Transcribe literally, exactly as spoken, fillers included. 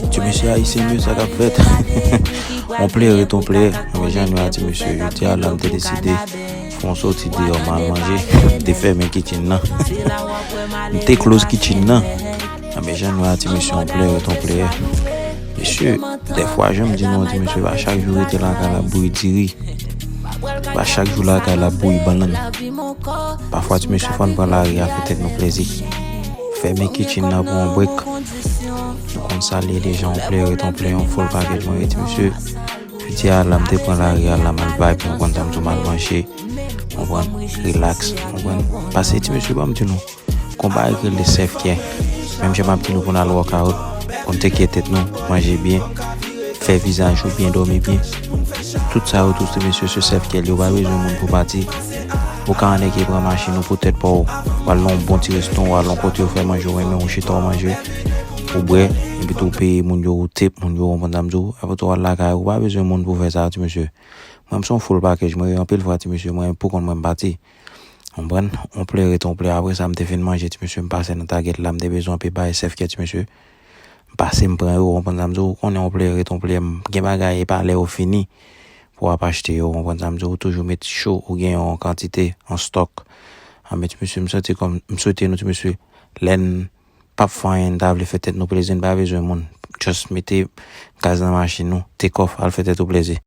Ti mesye ayisyen yo, sa k ap fèt? On player ret on player. Anben, jan nou a, ti mesye, jodi a la, m te deside fè yon soti deyò, m al manje. M te fèmen kitchen nan. M te close kitchen nan. Anben, jan nou a, ti mesye, on player ret on player. Mesye, dèfwa, jan m di nou, ti mesye, pa chak jou rete lakay la bouyi diri. Pa chak jou lakay la bouyi bannann. Pafwa, ti mesye, fò n pran lari a fè tèt nou plezi. Fèmen kitchen nan pou yon break. Nou konn sa l ye deja, on player ret on player, yon full package mwen ye, ti mesye. Jodi a la, m te pran lari a la, m al vibe, w konprann sa m di w, m al manje, w konprann, relax, w konprann. Pase, ti mesye, ban m di nou, gon bagay ki rele self care. Menm jan m ap di nou pou n al workout, pou n take care tèt nou, manje byen, fè vizaj ou byen, dòmi byen. Tout sa yo tou, ti mesye, se self care li, ou pa bezwen moun pou pati. Ou ka annik pran machin ou pou tèt pa w, w al nan yon bon ti restoran, w al yon kote yo fè manje, ou renmen, ou chita, w manje, ou bwè, epi tou w peye moun yo, ou tip moun yo, w konprann sa m di w, apre tou w al lakay ou, ou pa bezwen moun pou fè sa, ti mesye. Mwen, m se yon full package, mwen, anpil fwa, ti mesye, mwen, pou kont mwen, m pati. Konprann? On player ret on player. Apre sa, m te fin manje, ti mesye, m pase nan Target la, m te bezwen anpil bagay self care, ti mesye. M pase, m pran yo, w konprann sa m di w, ou konnen on player ret on player, m gen bagay, e pa lè yo fini pou w ap achte yo, w konprann sa m di w, ou toujou met cho, ou gen yo an kantite, an stock. Anben, ti mesye, m santi kòm, m swete nou, ti mesye, lè n p ap fè anyen, n ta vle fè tèt nou plezi, n pa bezwen moun. Just mete gaz nan machin nou, take off, al fè tèt ou plezi.